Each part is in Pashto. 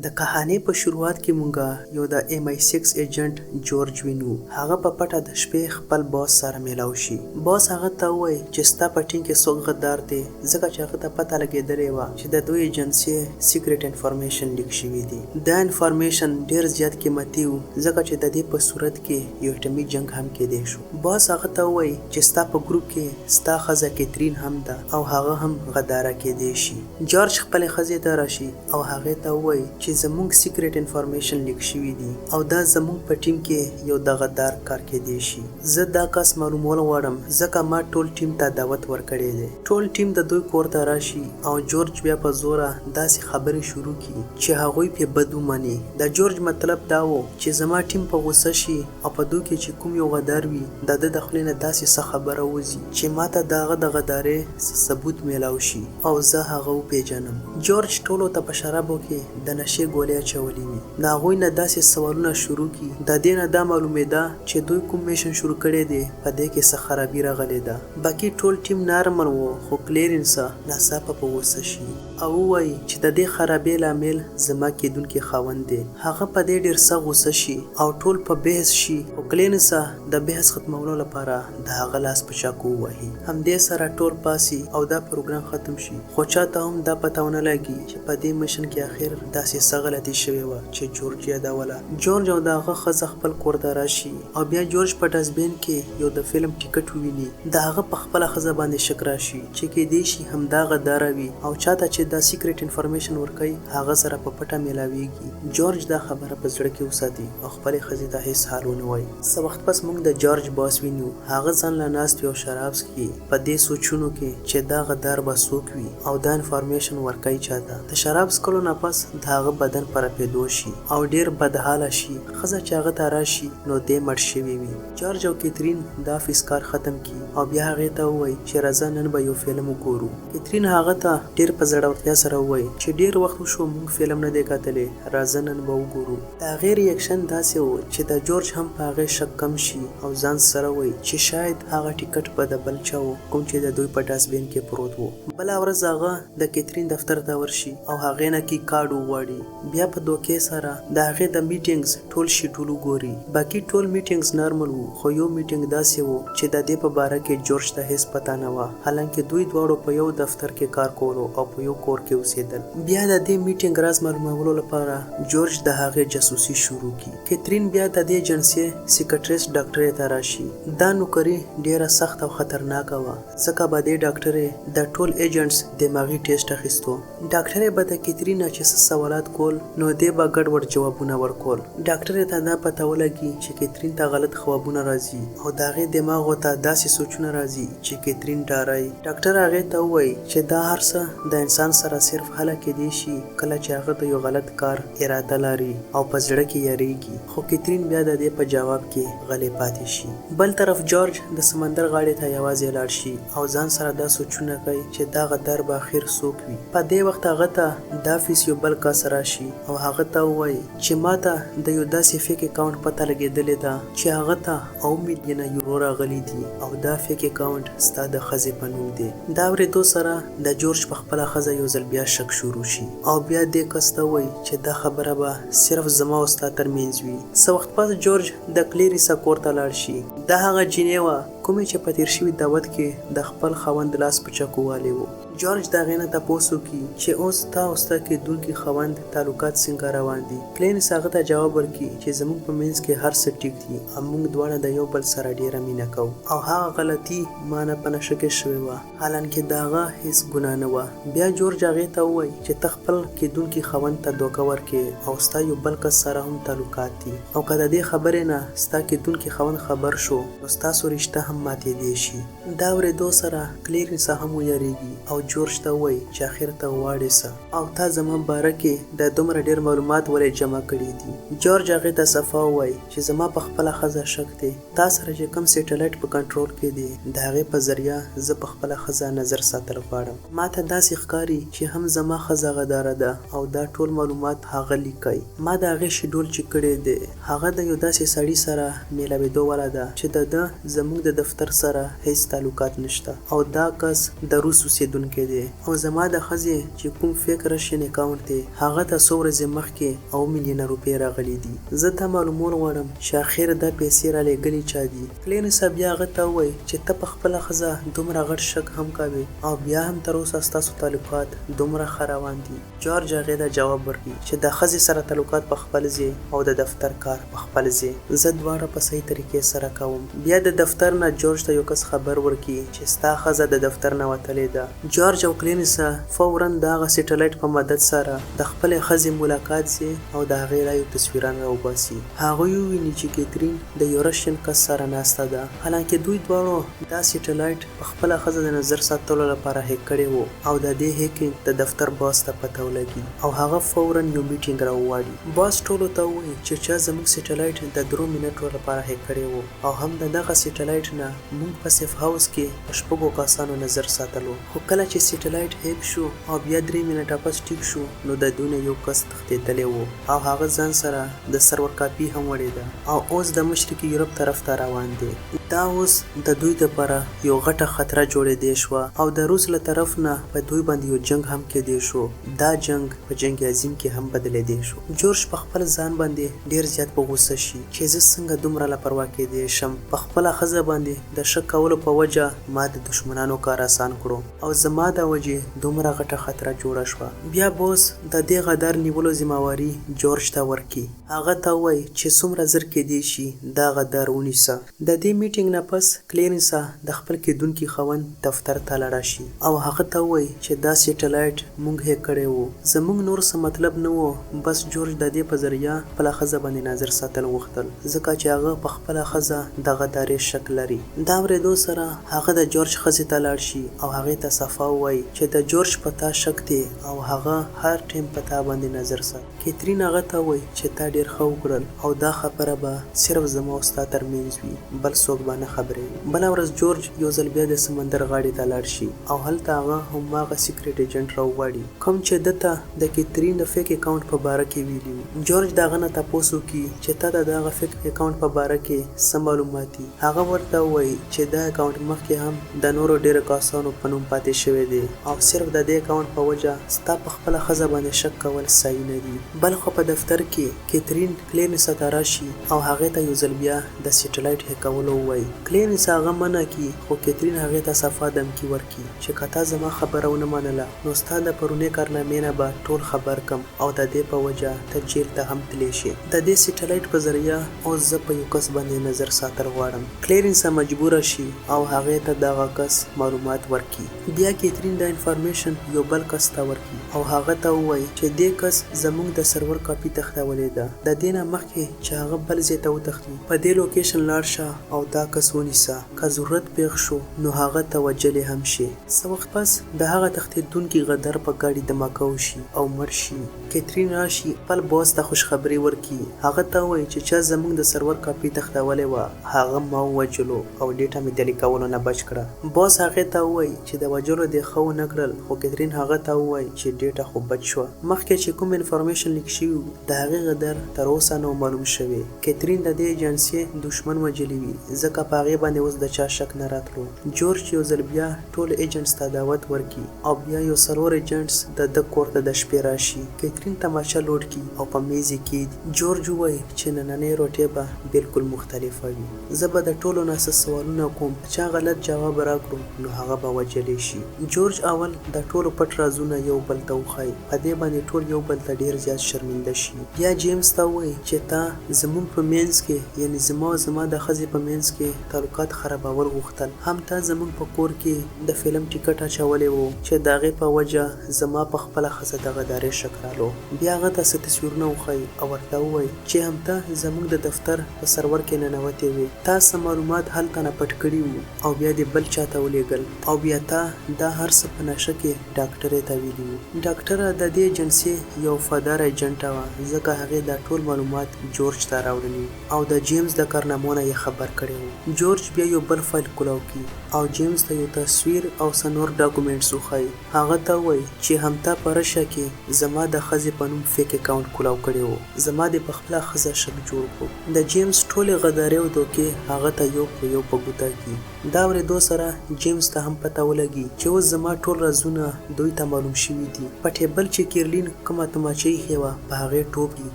د کهانې په شروعات کې مونږ یو د ایم آی سکس ایجنټ جورج وینو. هغه په پټه د شپې خپل باس سره میلاو شي. باس هغه ته ووایي چې ستا په ټیم کې څوک غدار دی، ځکه چې هغه ته پته لګیدلې وه چې د دوی ایجنسې سیکریټ انفارمیشن لیک شوي دي. دا انفارمیشن ډیر زیات قیمتي وو، ځکه چې د دې په صورت کې یو اټمي جنګ هم کیدی شو. باس هغه ته ووایي چې ستا په ګروپ کې ستا ښځه کیترین هم ده او هغه هم غداره کیدی شي. جارج خپلې ښځې ته راشي او هغې ته ووایي چې زمونږ سیکریټ انفارمیشن لیک شوي دي او دا زمونږ په ټیم کې یو د غدار کار کیدی شي. زه دا کس معلومول غواړم، ځکه ما ټول ټیم ته دعوت ورکړی دی. ټول ټیم د دوی کور ته راشي او جورج بیا په زوره داسې خبرې شروع کړي چې هغوی پرې بد ومني. د جورج مطلب دا و چې زما ټیم په غوسه شي او په دوی کې چې کوم یو غدار وي، د ده د خولې نه داسې څه خبره ووځي چې ماته د هغه د غدارۍ څه ثبوت میلاو شي او زه هغه وپیژنم. جورج ټولو ته په شرابو کې د نشې ګولۍ اچولې وي. د هغوی نه داسې سوالونه شروع کړي، د دې نه دا معلومېده چې دوی کوم میشن شروع کړی دی، په دې کې څه خرابي راغلې ده. باقي ټول ټیم نارمل و، خو کلیرنسه ناڅاپه په غوسه شي او ووایي چې د دې خرابې لامل زما کېدونکی خاوند دی. هغه په دې ډېر سخت غوسه شي او ټول په بحث شي، خو کلیرنسه د بحث ختمولو لپاره د هغه لاس په چاقو ووهي. همدې سره ټول پاڅي او دا پروګرام ختم شي، خو چاته هم دا پته ونه لګي چې په دې مشن کې اخر داسې څه غلطي شوې وه چې جورج یادوله. جورج او د هغه ښځه خپل کور ته راشي او بیا جورج په ډسټبین کې یو د فلم ټکټ وویني. د هغه په خپله ښځه باندې شک راشي چې کیدای شي همدا غداره وي او چاته چې دا سیکریټ انفارمیشن ورکوي هغه سره په پټه میلاویږي. جورج دا خبره په زړه کې وساتي او خپلې ښځې ته هیڅ حال ونه وایي. څه وخت پس موږ د جارج باس وینو. هغه ځان له ناست وي او شراب څښي، په دې سوچونو کې چې دا غدار به څوک وي او دا انفارمیشن ورکوي چاته. د شراب څښلو نه پس د هغه بدن په رپیدو شي او ډیر بدحاله شي. ښځه چې هغه ته راشي نو دی مړ شوی وي. جارج او کیترین د افیس کار ختم کړي او بیا هغې ته ووایي چې راځه نن به یو فلم وګورو. کیترین هغه ته ډیر په زړورتیا سره ووایي چې ډیر وخت وشو موږ فلم نه دی کتلی، راځه نن به وګورو. د هغې ریاکشن داسې و چې د جورج هم په هغې شک کم شي او ځان سره وایي چې شاید هغه ټکټ به د بل چا و کوم چې د دوی په ډسټبین کې پروت و. بله ورځ هغه د کیترین دفتر ته ورشي او هغې نه کی کارډ وغواړي. بیا په دوکې سره د هغې د میټینګز ټول شیډول وګوري. باقي ټول میټینګز نارمل وو، خو یو میټینګ داسې و چې د دې په باره کې جورج ته هیڅ پته نه وه، حالانکه دوی دواړو په یو دفتر کې کار کولو او په یو کور کې اوسیدل. بیا د دې میټینګ راز معلومولو لپاره جورج د هغې جاسوسي شروع کړي. کیترین بیا د دې ایجنسې سیکټریسټ ډاکټرې ته راشي. دا نوکري ډیره سخته او خطرناکه وه، ځکه به دې ډاکټرې د ټول ایجنټس دماغي ټیسټ اخیستو. ډاکټرې به د کیترین نه چې څه سوالات کول نو دې به ګډوډ جوابونه ورکول. ډاکټرې ته دا پته ولګي چې کیترین ته غلط خوابونه راځي او د هغې دماغو ته داسې سوچونه راځي چې کیترین ډاروي. ډاکټر هغې ته ووایي چې دا هر څه د انسان سره صرف هله کیدی شي کله چې هغه د یو غلط کار اراده لري او په زړه کې یریږي. خو کیترین بیا د دې په جواب کې غلې پاتې شي. بل طرف جارج د سمندر غاړې ته یوازې لاړ شي او ځان سره دا سوچونه کوي چې دا غدار به اخر څوک وي. په دې وخت هغه ته د افیس یو بل کس راشي او هغه ته ووایي چې ماته د یو داسې فیک اکاونټ پته لګیدلې ده چې هغه ته اوه میلیونه یورو راغلي دي او دا فیک اکاونټ ستا د ښځې په نوم دی. دا اوریدو سره د جورج په خپله ښځه یو ځل بیا شک شروع شي او بیا دې کس ته ووایي چې دا خبره به صرف زما او ستا ترمنځ وي. څه وخت پس جورج د کلیریسا کور ته لاړ شي. دا هغه جینۍ وه کومې چې په تیر شوي دعوت کې د خپل خاوند لاس په چاقو والی و. جورج د هغې نه تپوس وکړي چې اوس ستا او ستا کیدونکي خاوند تعلقات څنګه روان دي. کلیریس هغه ته جواب ورکړي چې زموږ په منځ کې هر څه ټیک دي او موږ دواړه د یو بل سره ډیره مینه کوو او هغه غلطي ما نه په نشه کې شوې وه، حالانکه د هغه هیڅ ګناه نه وه. بیا جورج هغې ته ووایي چې ته خپل کیدونکي خاوند ته دوکه ورکې او ستا یو بل کس سره هم تعلقات دي او که د دې خبرې نه ستا کیدونکي خاوند خبر شو نو ستاسو رشته هم ماتیدی شي. دا اوریدو سره کلیریسا هم ویریږي او جورج ته ووایي چې اخر ته غواړې څه او تا زما باره کې دا دومره ډیر معلومات ولې جمع کړي دي. جورج هغې ته صفا ووایي چې زما په خپله ښځه شک دی، تا سره چې کوم سیټلایټ په کنټرول کې دی د هغې په ذریعه زه په خپله ښځه نظر ساتل غواړم. ماته داسې ښکاري چې هم زما ښځه غداره ده او دا ټول معلومات هغه لیک کوي. ما د هغې شیډول چیک کړی دی، هغه د یو داسې سړي سره میلاویدو والا ده چې د ده زموږ د دفتر سره هیڅ تعلقات نشته او دا کس د روس اوسیدونکی کې دی او زما د ښځې چې کوم فیک رشین اکاونټ دی هغه ته څو ورځې مخکې اوه میلیونه روپۍ راغلي دي. زه دا معلومول غواړم چې اخر دا پیسې رالیږلي چا دي. کلینسا بیا هغه ته وویل چې ته په خپله ښځه دومره غټ شک هم کوې او بیا هم تر اوسه ستاسو تعلقات دومره ښه روان دي. جارج هغې ته جواب ورکړي چې د ښځې سره تعلقات په خپل ځای او د دفتر کار په خپل ځای، زه دواړه په صحیح طریقې سره کوم. بیا د دفتر نه جورج ته یو کس خبر ورکړي چې ستا ښځه د دفتر نه وتلې ده. جارج او کلینسا فوراً د هغه سیټلایټ په مدد سره د خپلې ښځې ملاقات ځای او د هغې رایو تصویران راوباسي. هغوی وویني چې کیترین د یو رشین کس سره ناسته ده. حالانکه دوی دواړو دا سیټلایټ په خپله ښځه د نظر ساتلو لپاره هیک کړی وو او د دې هیکینګ د دفتر باس ته پته ولګي او هغه فوراً یو میټینګ راوغواړي. باس ټولو ته ووایي چې چا زموږ سیټلایټ د درو منټو لپاره هیک کړی وو او هم د دغه سیټلایټ نه موږ په سیف هاوس کې په شپږو کسانو نظر ساتلو، خو کله چې سیټلایټ هیک شو او بیا درې منټه پس ټیک شو نو د دوی نه یو کس تښتیدلی وو او هغه ځان سره د سرور کاپي هم وړې ده او اوس د مشرقي یورپ طرف ته روان دی. دا اوس د دوی دپاره یو غټه خطره جوړیدی شوه او د روس له طرف نه په دوی باندې یو جنګ هم کیدی شو. دا جنګ په جنګ عظیم کې هم بدلیدی شو. جورج په خپل ځان باندې ډیر زیات په غوسه شي چې زه څنګه دومره لاپروا کیدی شم. په خپله ښځه باندې د شک کولو په وجه ما د دښمنانو کار اسان کړو او زما د وجې دومره غټه خطره جوړه شوه. بیا بوس د دې غدار نیولو ذمه واري جورج ته ورکړي. هغه ته ووایي چې څومره زر کیدی شي دا غدار ونیسه. د دې میټینګ نه پس کلیرنسا د خپل کیدونکي خاوند دفتر ته لاړه شي او هغه ته ووایي چې دا سیټلایټ مونږ هیک کړی وو. زمونږ نور څه مطلب نه وو بس جورج د دې په ذریعه خپله ښځه باندې نظر ساتل غوښتل ځکه چې هغه په خپله ښځه د غدارې شک لري. دا اورېدو سره هغه د جورج ښځې ته لاړ شي او هغې ته صفا ووایي چې د جورج په تا شک دی او هغه هر ټایم په تا باندې نظر ساتي. کیترین هغه ته ووایي چې تا ډېر ښه وکړل او دا خبره به صرف زما او ستا تر مینځ وي بل څوک به نه خبروي. بله ورځ جورج یو ځل بیا د سمندر غاړې ته لاړ شي او هلته هغه هماغه سیکرټ ایجنټ راوغواړي کوم چې ده ته د کیترین د فیک اکاونټ په باره کې ویلي وو. جورج د هغه نه تپوس وکړي چې تاته د هغه فیک اکاونټ په باره کې څه معلومات دي. هغه ورته ووایي چې دا اکاونټ مخکې هم د نورو ډېرو کسانو په نوم پاتې شوی دی او صرف د دې اکاونټ په وجه ستا په خپله ښځه باندې شک کول صحیح نه دي. بلخوا په دفتر کې کیترین کلیرنسا ته راشي او هغې ته یو ځل بیا د سیټلایټ هیکولو ووایي. کلیرنسا هغه منع کړي خو کیترین هغې ته صفا دمکي ورکړي چې که تا زما خبره ونه منله نو ستا د پرونۍ کارنامې نه به ټول خبر کم او د دې په وجه ته جیل ته هم تللی شې. د دې سیټلایټ په ذریعه اوس زه په یو کس باندې نظر ساتل غواړم. کلیرنسا مجبوره شي او هغې ته دغه کس معلومات ورکړي. بیا کیترین دا انفارمیشن یو بل کس ته ورکړي او هغه ته ووایي چې دې کس زمونږ د سرور کاپي تښتولې ده. د دې نه مخکې چې هغه بل ځای ته وتښتي په دې لوکیشن لاړ شه او دا کس ونیسه. که ضرورت پېښ شو نو هغه ته وژلی هم شې. څه وخت پس د هغه تښتېدونکي غدر په ګاډي دماکه وشي او مړ شي. کیترین راشي خپل باس ته خوشخبري ورکړي. هغه ته ووایي چې چا زمونږ د سرور کاپي تښتولې وه هغه ما ووژلو او ډیټا مې د لیکولو نه بچ کړه. باس هغې ته ووایي چې د وژلو دې ښه ونه کړل خو کیترین هغه ته ووایي چې ډیټا خو بچ شوه. مخکې چې کوم انفارمیشن لیک شوي وو د هغې غدر تر اوسه نه وو معلوم شوی. کیترین د دې ایجنسۍ دښمن وژلي وي ځکه په هغې باندې اوس د چا شک نه راتلو. جورج یو ځل بیا ټولو ایجنټس ته دعوت ورکړي او بیا یو څلور ایجنټس د ده کور ته د شپې راشي. کیترین تماچه لوډ کړي او په میز یې کیږدي. جورج ووایي چې نننۍ روټۍ به بلکل مختلفه وي. زه به د ټولو نه څه سوالونه کوم که چا غلط جواب راکړو نو هغه به وژلی شي. جورج اول د ټولو پټ رازونه یو بل ته وښایي. په دې باندې ټول یو بل ته ډیر زیات شرمنده شي. بیا جیمز ته ووایي چې تا زمونږ په مینځ کې یعنې زما او زما د ښځې په مینځ کې تعلقات خرابول غوښتل. هم تا زمونږ په کور کې د فلم ټکټ اچولی وو چې د هغې په وجه زما په خپله ښځه د غدارۍ شک رالو. بیا هغه ته څه تصویرونه وښایي او ورته ووایي چې هم ته زمونږ د دفتر په سرور کې ننوتې وې. تا څه معلومات هلته نه پټ کړي وو او بیا دې بل چا ته ولیږل او بیا تا دا هر څه په نشه کې ډاکټرې ته ویلي وو. ډاکټره د دې ایجنسې یو وفاداره ایجنټه وه، ځکه هغې دا ټول معلومات جورج ته راوړلي وو او د جیمز د کارنامو نه یې خبر کړی وو. جورج بیا یو بل فایل کولاو کړي او جیمز ته یو تصویر او څه نور ډاکومنټس وښایي. هغه ته ووایي چې همتا په رشیا کې زما د ښځې په نوم فیک اکاونټ کولاو کړی وو، زما دې په خپله ښځه شک جوړ کړو. د جیمز ټولې غدارۍ او دوکې هغه ته یو په یو په ګوته کړي. دا اورېدو سره جیمز ته هم پته ولګي چې اوس زما ټول رازونه دوی ته معلوم شوي دي. په ټیبل چې کیرلین کومه تماچه ایښې وه په هغې ټوپ کړي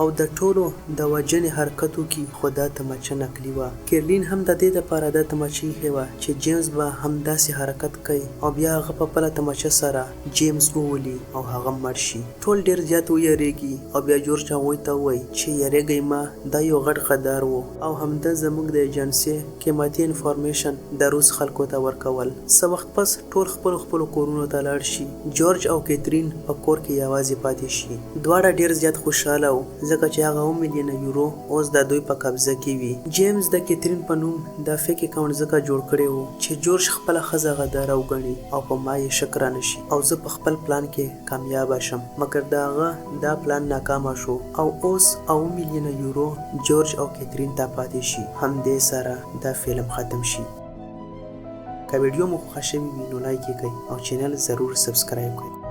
او د ټولو د وژنې حرکت وکړي، خو دا تماچه نقلي وه. کیرلین هم د دې لپاره دا تماچه ایښې وه چې جیمز به هم داسې حرکت کوي او بیا هغه په خپله تماچه سره جیمز وولي او هغه مړ شي. ټول ډېر زیات ویریږي او بیا جورج هغوی ته ووایي چې یریږئ مه، دا یو غټ غدار وو او همده زموږ د ایجنسې قیمتي انفارمیشن د روس خلکو ته ورکول. څه وخت پس ټول خپلو خپلو کورونو ته لاړ شي. جورج او کیترین په کور کې یوازې پاتې شي. دواړه ډېر زیات خوشحاله وو ځکه چې هغه اوه میلیونه یورو اوس د دوی په قبضه کې وي. جیمز د کیترین په نوم دا فیک اکاونټ ځکه جوړ کړی وو چې جورج خپله ښځه غداره وګڼي او په ما یې شک رانه شي او زه په خپل پلان کې کامیابه شم. مګر د هغه دا پلان ناکامه شو او اوس اوه میلیونه یورو جورج او کیترین ته پاتې شي. همدې سره دا فلم ختم شي. که ویډیو مو خوښه شوې وي نو لایک یې کړئ او چینل ضرور سبسکرایب کړئ.